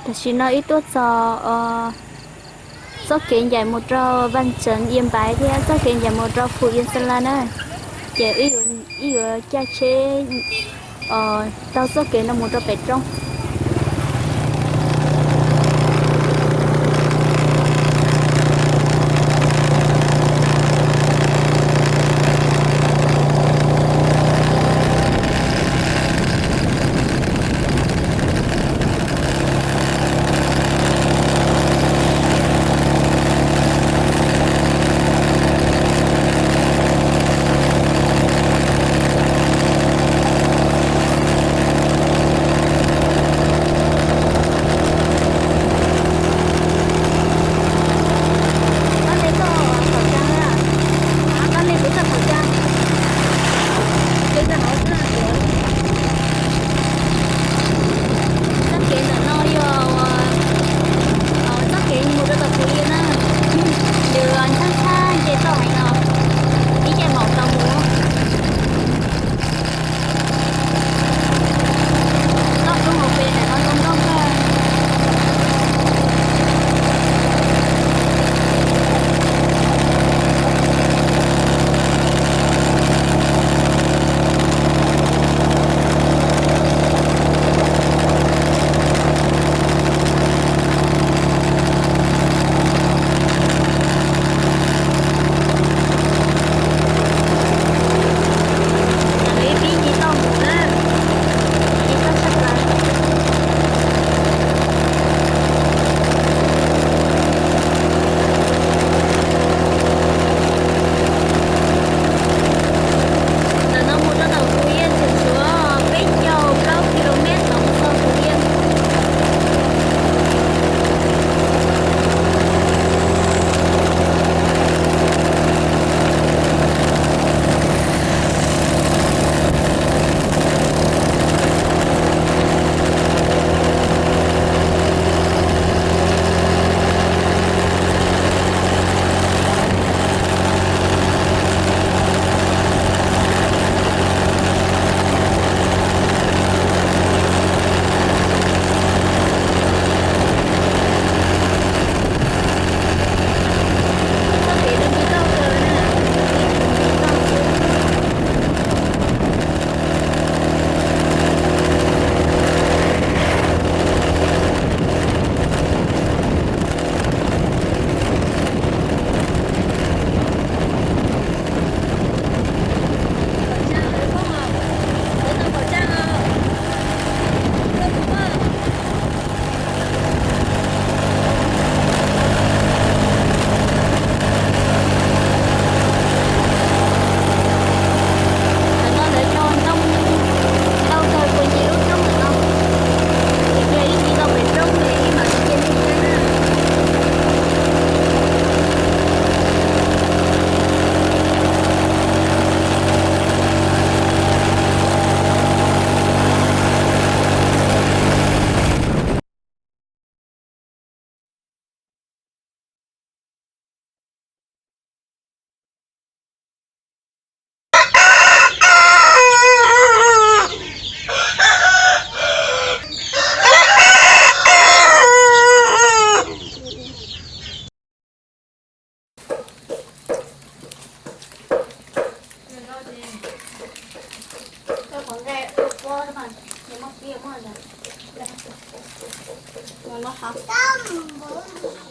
Tam sim no wb tuaj txog txoj kev ncaim mus rau Vaj Tseev Yia Npaiv thiab txoj kev ncaim mus rau Phu Yia Xa La na. Ces wb yuav caij tsheb taug txoj kev no mus rau pem roob.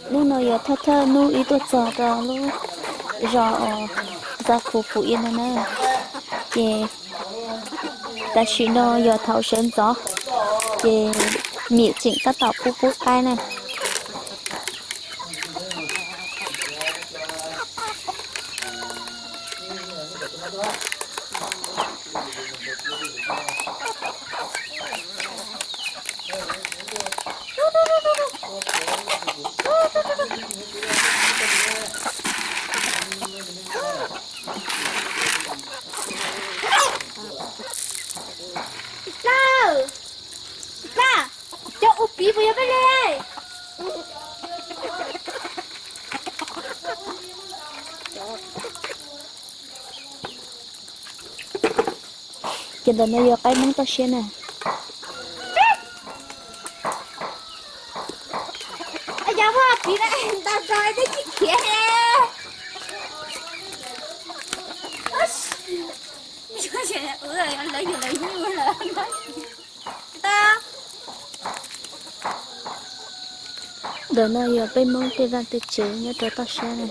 Hnub no yog thawj thawj hnub wb tuaj txog rau lub zos Ntxo Khu Phu Ia no na. Ces tam sim no yog thaum sawv ntxov, ces niam tseem tab tom pub pub qaib na. Cov ua piv puas yog peb li? Ces ntawm no yog qaib Hmoob toj siab na. Ntawm no yog peb Hmoob tej vaj tej tsev nyob rau toj siab na.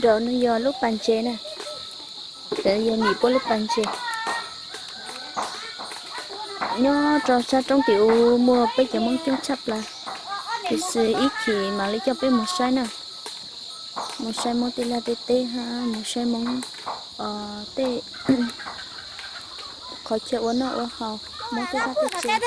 Nraum no yog lub pas ntses na, yog nim puab lub pas ntses. Nyob rau sab roob tim ub muaj peb cov Hmoob coob tshaj plaws, tiam sis ib chim mam li coj peb mus saib na, mus saib Hmoob tej laj tej teb hab mus saib Hmoob tej qhov chaw ua noj ua haus, Hmoob tej vaj tej tsev.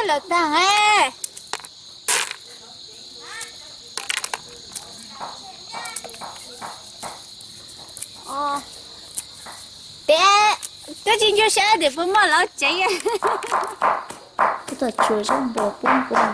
Peb twb tsis ntsuj sab tias puas muaj lawv tsev. Tab tom tsuas zaub npua pub npua.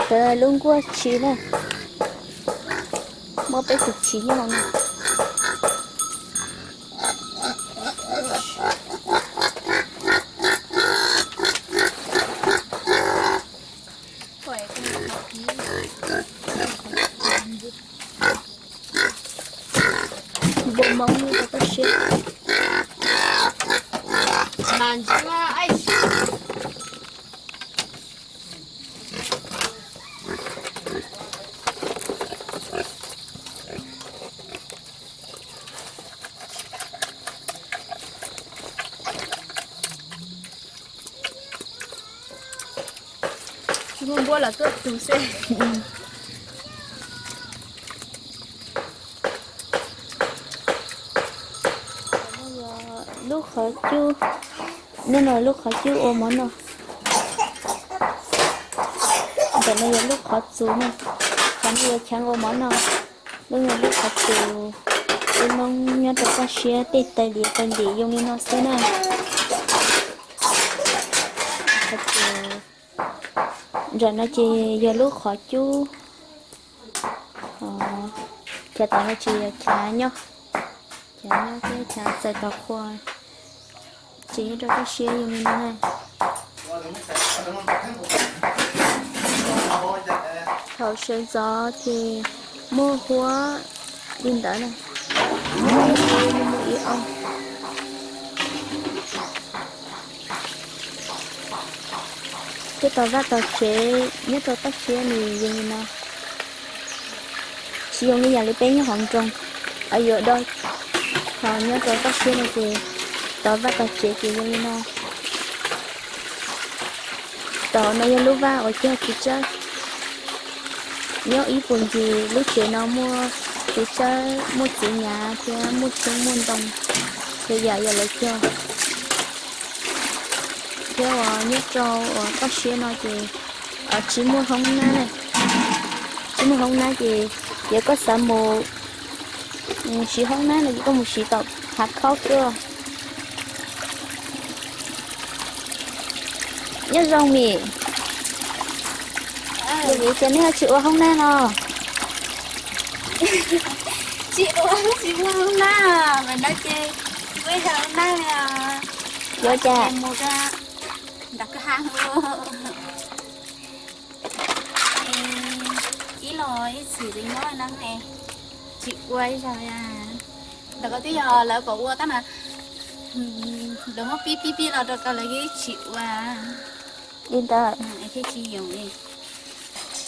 Ntawd lub nkuaj tshis na, muaj peb tug tshis nyob hauv no. Npua Hmoob nyob rau toj siab. Tsis muaj npua los tuaj tus xwb. Lub qhov cub, hnub no lub qhov cub ua mov noj. Ntawm no yog lub qhov txus na, qhov no yog chav nqua mov no. Lub no lub qhov txus, lub noob nyob rau toj siab tej taw liav taw ntim yoo li no xwb na. Qhov txus nram no ces yog lub qhov cub. Chav tom no ces yog chav nyob, chav nyob thiab chav txais tau qhua, ces nyob rau toj siab yoo li no na. Thaum sawv ntxov ces muaj huab li ntawd na, muaj ib ob. Thiab tau vaj tau tsev nyob rau toj siab nws zoo li no, tsis zoo li yam li peb nyob hauv nroog, yuav do. Ho nyob rau toj siab no ces tau vaj tau tsev ces zoo li no. Tom no yog lub vaj uas cog txiv tsawb. Nyob ib puag ncig lub tsev no muaj txiv tsawb, muaj txiv nyav thiab muaj xyoob muaj ntoo, txhua yam yog lawv cog. Thiab uas nyob rau uas toj siab no ces tsis muaj hoob nab na. Tsis muaj hoob nab ces yog koj xav mus siv hoob nab no ces koj mus siv tom hav khaub xwb. Nyob zoo mis. Yog vim cas nej ho tsis ua hoob nab no? Tsis ua, tsis muaj hoob nab mas no ces ua ib hoob nab li. Yuav cas? Mus rau nram kwj ha ib los ib txhis li nyob no tsis ua ib zaug. Ntawm ko twb yog lawv kom ua tab mas lawv muab pib pib pib los rau ko lawv yeej tsis ua li ntawd. Thiaj tsis yoom li.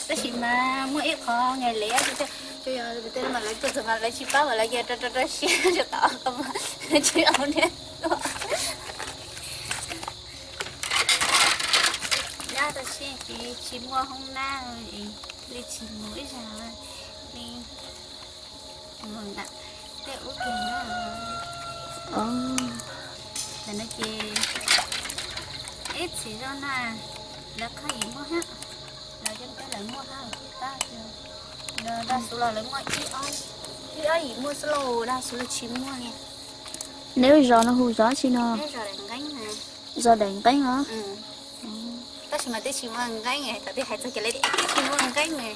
Tab sis mas muaj ib qho nqaij lev, mas lawv tuaj txog mas lawv tsis paub mas lawv cia rau rau rau siab rau tom ko mas tsis ua niam tuaj. Nyob rau siab ces tsis muaj hoob nab li, tsis mus ib zaug li. Tej ub kig na. Tam no ces ib txhis zoj na, lawv qhov yim muaj hab, lawv cov peb lawv muaj hab, pab dag xwb los lawv muaj ib ob, ib ob yim muaj xwb lauj, dag xwb los tsis muaj li. Neb lub zos no hu zos tsi no? Zos Daim Nqeeb. Zos Daim Nqeeb os. Tab sis mas twb tsis muaj nqeeb, thaum twg hais txog ces lawv tias twb tsis muaj nqeeb ne.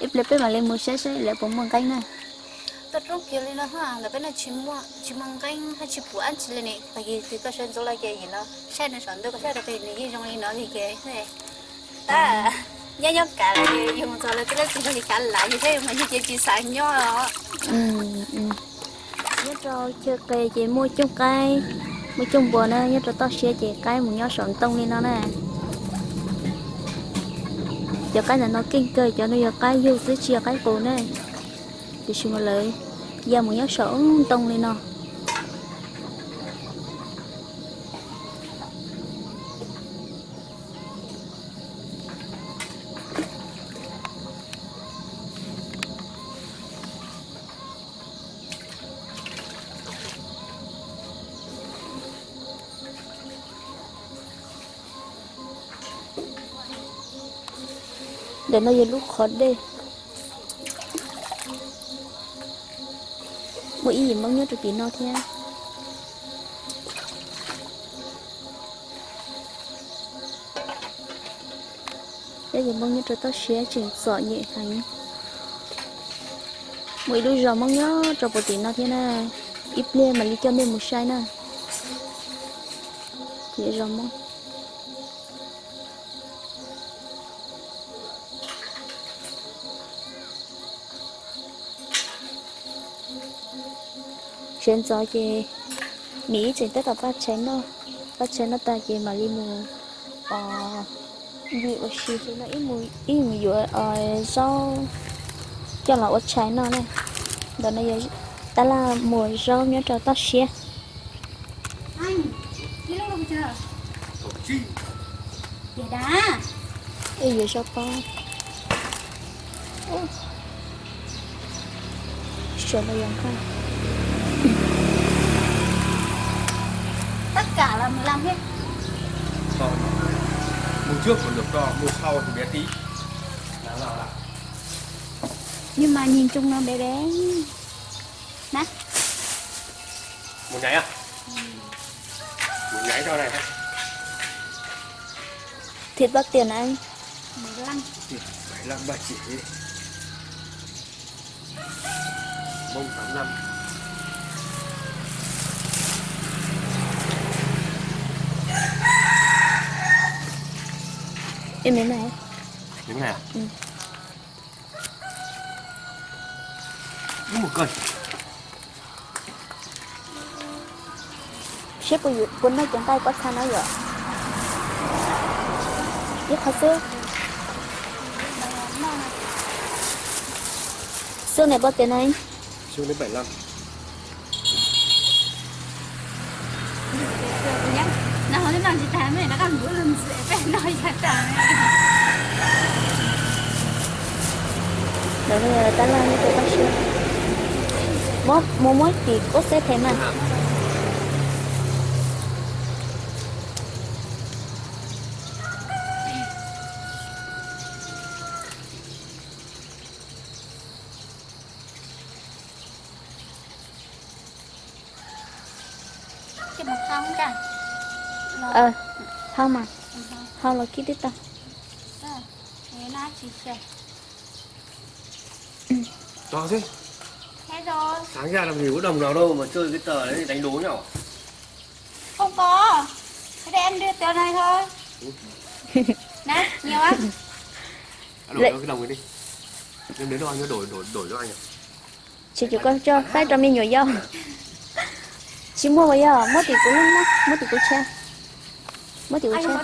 Ib pliag peb mam li mus saib saib lawv puas muaj nqeeb na. Tau roob kiag li no, ntawm peb no tsis muaj, tsis muaj nqeeb hab tsis pum dab tsi li ne. Tag kis twg koj sawv ntxov los ces yim los saib nws saum ntuj, koj saib rau qhov nws yeej zoo li no li ces tab nyob nyob kav lawm, yus mus txog lawv tej leej twg li kav lam yus thiab mas yus ces tsis xav nyob os. Nyob rau chaw qis ces muaj cooj qaib, muaj cooj npua na, nyob rau toj siab ces qaib mus nyob saum ntoo li no na. Cov qaib ntawm no keej kawg, cov no yog qaib yug xwb tsis yog qaib qus na. Tiam sis mas lawv ya mus nyob saum ntoo li no. Ntawm no yog lub qhov dej. Muaj ib yim Hmoob nyob rau tim no thiab. Ib yim Hmoob nyob rau toj siab tseem txom nyem heev. Muaj ib lub zos Hmoob nyob rau puag tim no thiab na. Ib pliag mam li coj nej mus saib na. Zos Hmoob. Sawv ntxov ces Mim ib tseem tab tom paj tshais noj, paj tshais noj tag ces mam li mus os, ncig ua si no, ib mus yuav zaub coj los ua tshais noj na. Ntawm no yog tab laj muag zaub nyob rau toj siab. Ib yuav zaub pob. Sawv los yog nqaij. Tất cả là mười lăm hết. Hôm trước còn được cho, hôm sau thì bé tí. Đáng lo lắm. Nhưng mà nhìn trông nó bé bé. Nè. Một nháy à? Một nháy cho này. Thịt bao tiền anh? Bảy lăm. Bảy lăm ba chỉ. Bông tám lăm. Em lấy này. Lấy cái này à? Ừ. Một cân. Sếp, puas yog puas noj cev nqaij pob txha no yom? Ib qho xwb. Xyoo này bao tiền anh? Xyoo này bảy lăm. Tab laj, mus muab ib tim koj xeb them mas. Hau mas, hau los kib twb tau. Cho thế. Sáng ra làm gì có đồng nào đâu mà chơi cái tờ đấy đánh đố nhỉ? Không có. Cái đấy em đưa tờ này thôi. Nè, nhiều á. Đổi cái đồng này đi. Em đến đâu anh cho đổi, đổi, đổi cho anh à? Tsis, koj tso faib rau me nyuam yau. Tsis muaj uas yog, muab tim kuv lub na, muab tim kuv tshaj. Muab tim kuv tshaj.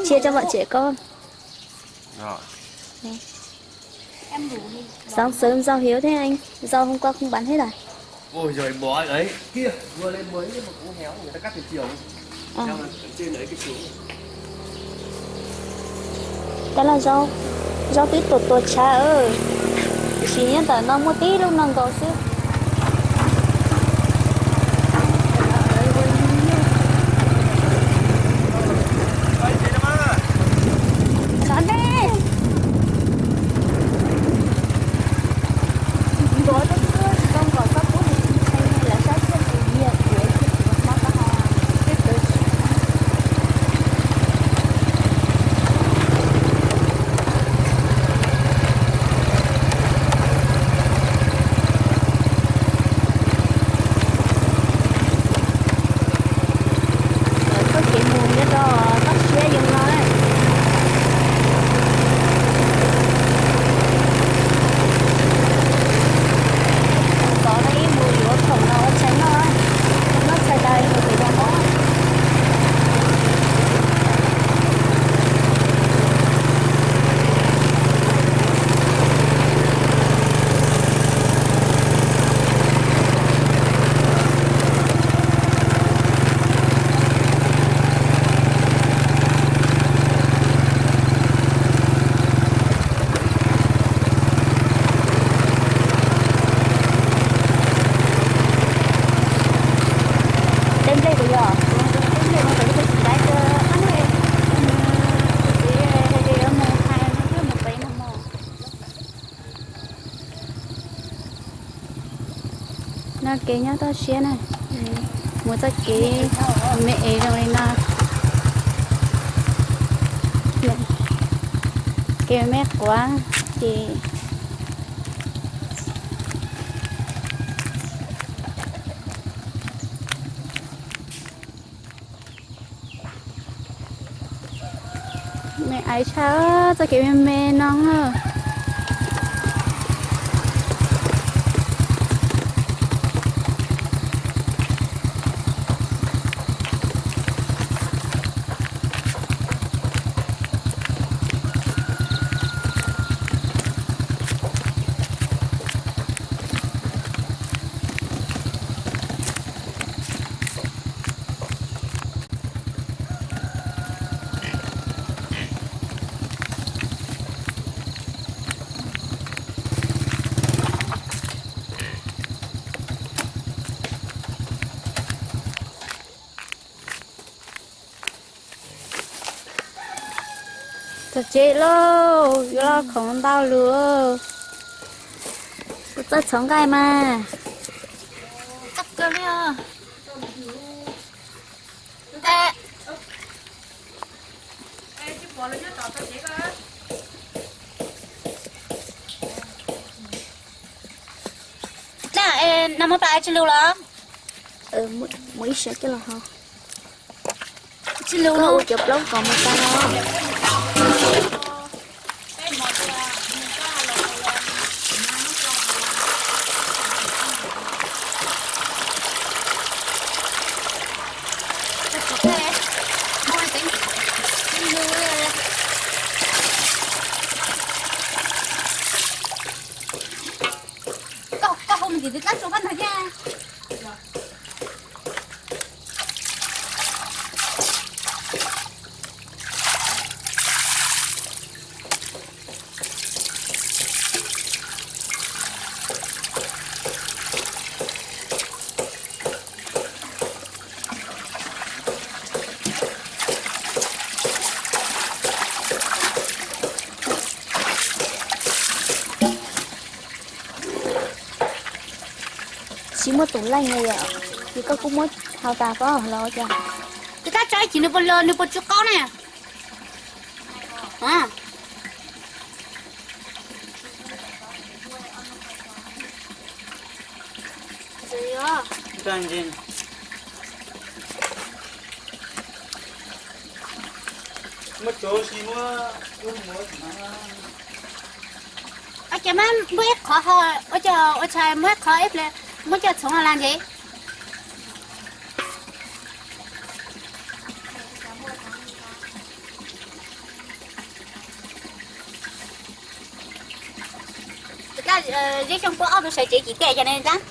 Chia cho bọn trẻ con. Rồi. Sáng sớm rau hiếu thế anh, rau hôm qua không bán hết à? Ôi giời, bò ấy, kia, vừa lên bờ ấy mà cũng héo, người ta cắt từ chiều. Ờ. Theo là ở trên đấy cái xuống. Tab laj zaub, zaub twb tuag tuag tshav, tiam sis nyob ntawm no muaj tib lub no nkaus xwb. Txoj kev mus nyob rau toj siab zoo no. Tod no ib mus yuav khoom no ua tshais noj, noj tshais tas mus pem zos noj. Tej nplej kuv yog, tej nplej no kuv tsis tau tsis ntaib, mus hais mus pem no mog. No kev nyob toj siab na, mus txoj kev me es zoo li no, kev me quav ces me aiv tshaj txoj kev me me no. Txog tsev lauj, yuav los khoom ntau lawm. Kuv txawj txhoov nqaij mas. Dlaab, nag hmo peb tsi lug los? Muaj ib sab coj los ho. Tsi lug, ua cov plaub koom mus tas los. Koj hu me ntsis twb dlaab tsuag koj ntag thiab. Tsis muaj tus leej li yom, ces koj kuj muab hau tas pob los ua cas? Twb kab tso ib chim nws puas lug, nws puas tsw qaub na? Ua cas muab ib qhov ho, ua cas ua tshais muab ib qhov ib pliag muab coj txhoov los ntxiv. Zeb xyoo puab ob tug sawv tsev cim tiaj cov ne dlaab.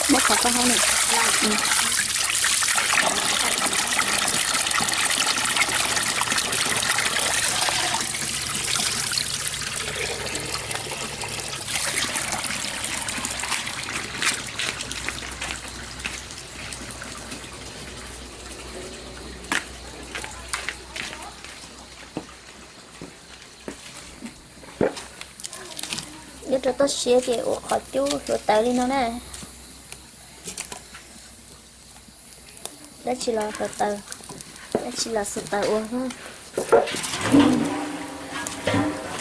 Muab qhov koj hab na. Nyob rau toj siab ces ua qhov cub hluav taws li no na. Dab tsi los hluav taws, dab tsi los xuav taws ua.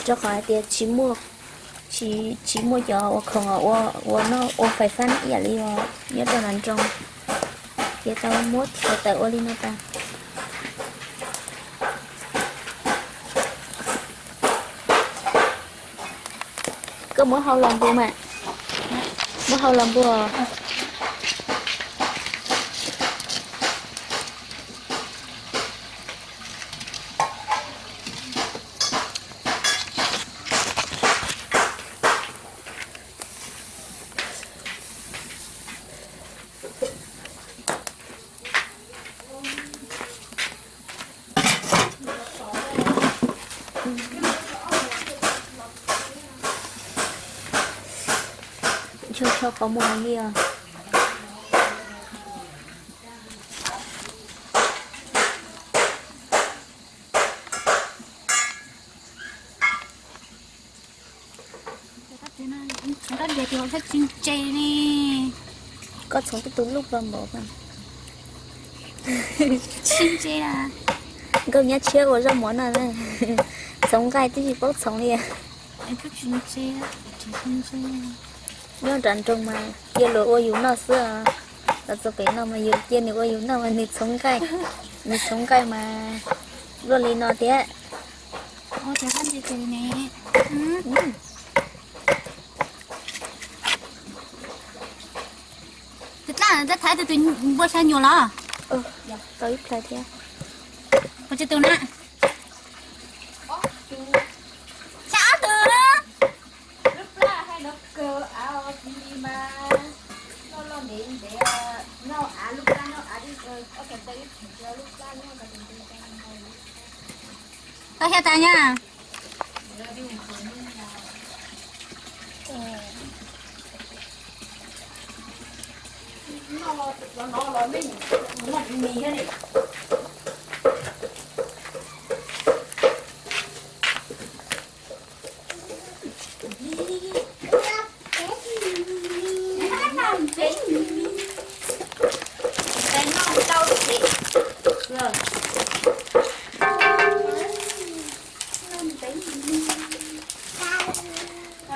Rau qhov hais tias tsis muaj, tsis, tsis muaj cov ua khoom ua, ua noj ua fais fab ib yam li nyob rau nram nroog, ces tau muab hluav taws ua li no tas. Koj muab hau los npua mas, muab hau los npua. Ncho ncho qhov muag li os. Koj txhoov tib tug luj plo npaum. Nkauj nyab tshiab ua zaub mov no na. Txhoov nqaij twb tsis paub txhoov li. Nyob nram nroog mas cia luag ua yus noj xwb. Los txog pem no mas yus cia nws ua yus noj mas nws txhoov nqaij, nws txhoov nqaij mas luaj li no thiab. Ua cas koj ntse ces ne. Ntxawg thaiv tus tus npua xya nyuam los? Tau ib plhaw thiab. Puas tsawg tus na? Xya ob tus na. Koj xya tas nyab.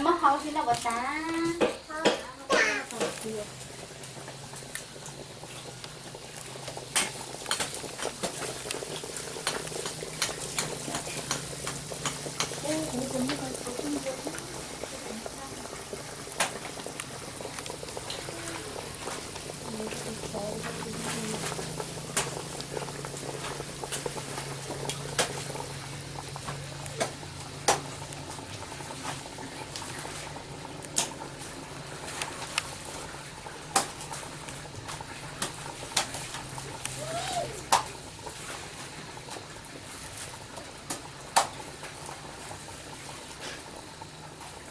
Muab hau si no ua tas.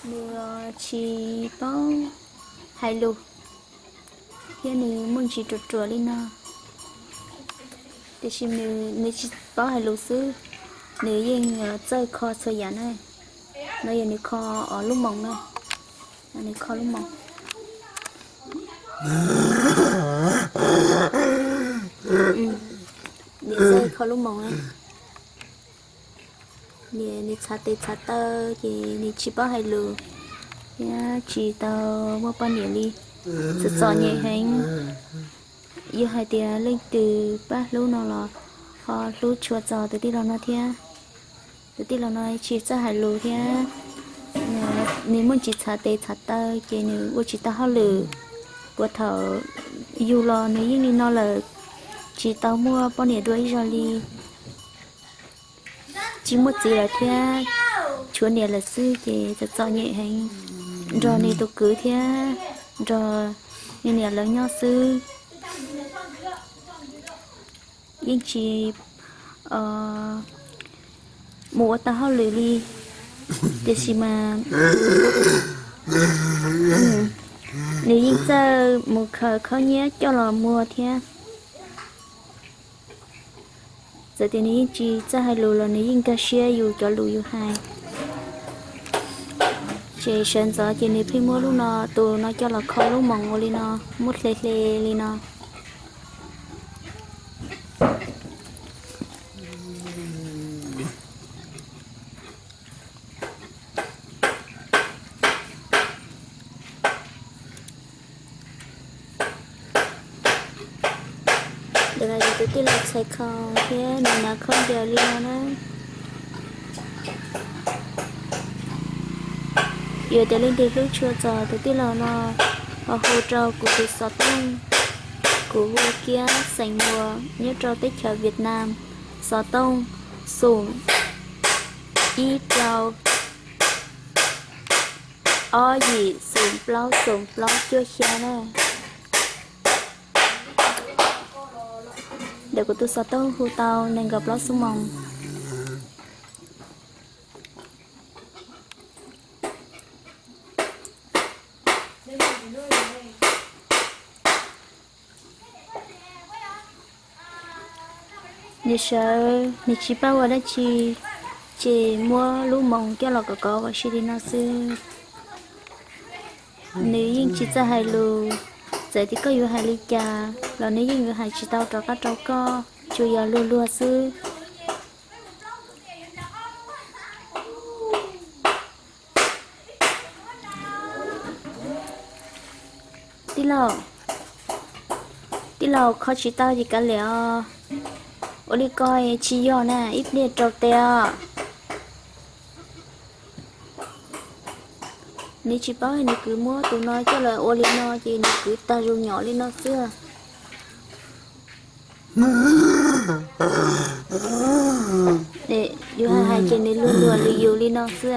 Nws tsis paub hais lus thiab nws muaj ntsis ruam ruam li no, tiam sis nws, nws tsis paub hais lus xwb, nws yeej txawj kho txhua yam na. No yog nws kho lub moos na, nws kho lub moos. Nws txawj kho lub moos na. Nws txhav tes txhav taw ces nws tsis paub hais lus thiab tsis tau muaj poj niam li, txom txom nyem heev. Yog hais tias leej twg pab hlub no los ho hlub tshua txog tus tij laug no thiab. Tus tij laug no tsis txawj hais lus thiab nws muaj ntsis txhav tes txhav taw ces nws ua tsis tau hauj lwm. Puag thaum yug los nws yeej li no lawm, tsis tau muaj poj niam dua ib zaug li. Tsis muaj txiv lawm thiab, tshuav niam lawm xwb ces txom txom nyem heev, nrog nws tus kwv thiab nrog nws niam lawv nyob xwb. Yeej tsis mus ua tau hauj lwm li, tiam sis mas nws yeej txawj mus khaws khaub nyiab coj los muag thiab. Txawm tias nws yeej tsis txawj hais lus los nws yeej nkag siab yus cov lus yus hais. Ces sawv ntxov ces nws pheej muab lub no, tus no coj los kho lub moos ua li no, muab hle hle li no. Ntawm no yog tus tij laug txhais khau thiab nws hnav khaub ncaws li no na. Yog tias leej twg hlub tshua txog tus tij laug no, ho hu rau kuv tus xov tooj. Kuv hu Kiab xeem Muas nyob rau teb chaws Vietnam. Xov tooj xoom ib rau ob yim xoom plaub xoom plaub cuaj xya na. Ntawm kuv tus xov tooj hu tau nees nkaum plaub xuab moos. Nws sawv nws tsis paub ua dab tsi, ces muab lub moos coj los kov kov ua si li no xwb. Nws yeej tsis txawj hais lus, txawm tias koj yuav hais li cas los nws yeej yuav hais tsis tau rov qab rau koj, tsuas yog luag luag xwb. Tij laug, tij laug, kho tsis tau ces kav liam os. Ua li ko tsis yog na, ib pliag rau tes os. Nws tsis paub nws kwv muab tus no coj los ua li no ces nws kwv tag zoo nyom li no xwb. Yus hais hais ces nws luag luag lwm yus li no xwb.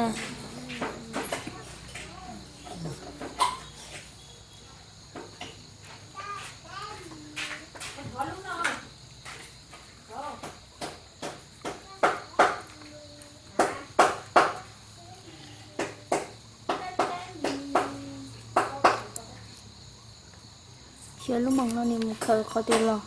Xyov lub moos no nws mus khaws qhov twg los.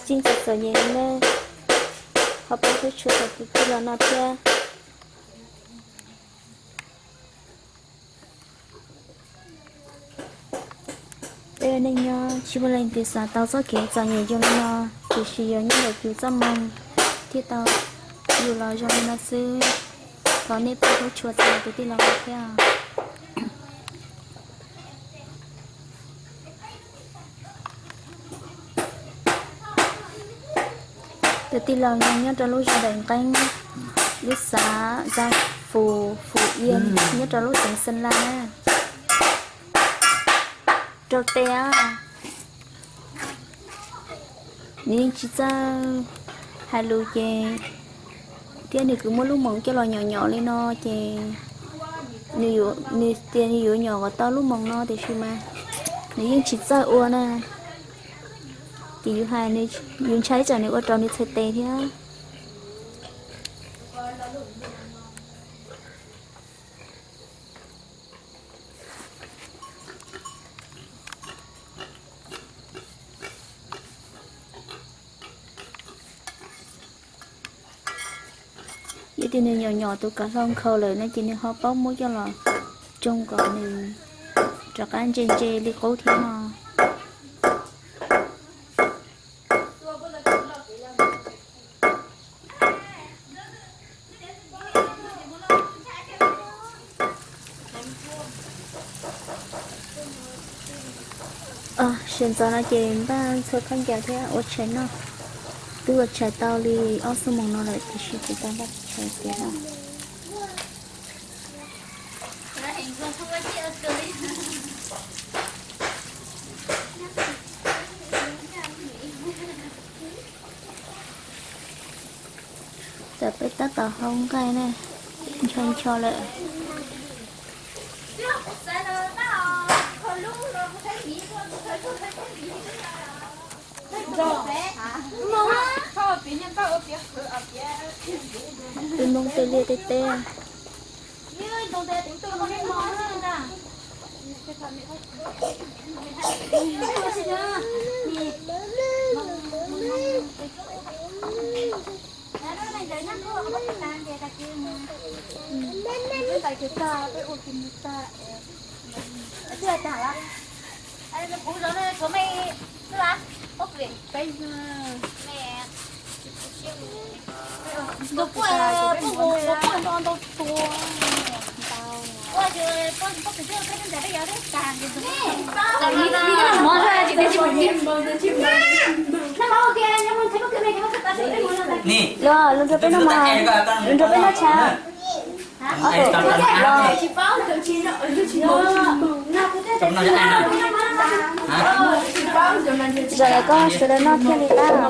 Txij txom txom nyem li na, ho poob huab tshua tau tus tij laug no thiab. Peb ua neej nyob tsis muaj leej twg xav tau txoj kev txom nyem zoo li no, tiam sis yog nyob ntawm yus txoj moo thiaj tau yus los zoo li no xwb. Thov nej pab hlub tshua txog tus tij laug no thiab. Tus tij laug no nyob rau lub zos Daim Nqeeb, lub xav Za Fus, Fus Ia, nyob rau lub xeev Xeeb Las na. Rau tes, nws yeej tsis txawj hais lus ces, thiab nws kwv muab lub moos coj los nyom nyom li no ces, nws tias nws yuav nyom kom tau lub moos no tiam sis mas nws yeej tsis txawj ua na. Ces yus hais, yus ntshai tsam nws ua rau nws txhais tes thiab. Yog tias nws nyom nyom tus kav hlau nkhaus lawm no ces nws ho paub muab coj los tsoo kom nws rov qab ntse ntse li qub thiab no. Sawv ntxov no ces npaj ntxhua khaub ncaws thiab ua tshais noj. Twb ua tshais tau li ob xuab moos no lawm tiam sis tsis tau npaj tshais tiav no. Tam peb tab tom hau nqaij na, ncho ncho lawm. Tus moo tej liaj tej teb. Los, los nrog peb noj mas, los nrog peb noj tshais. Zaum no koj sawv daws noj thiaj li qab.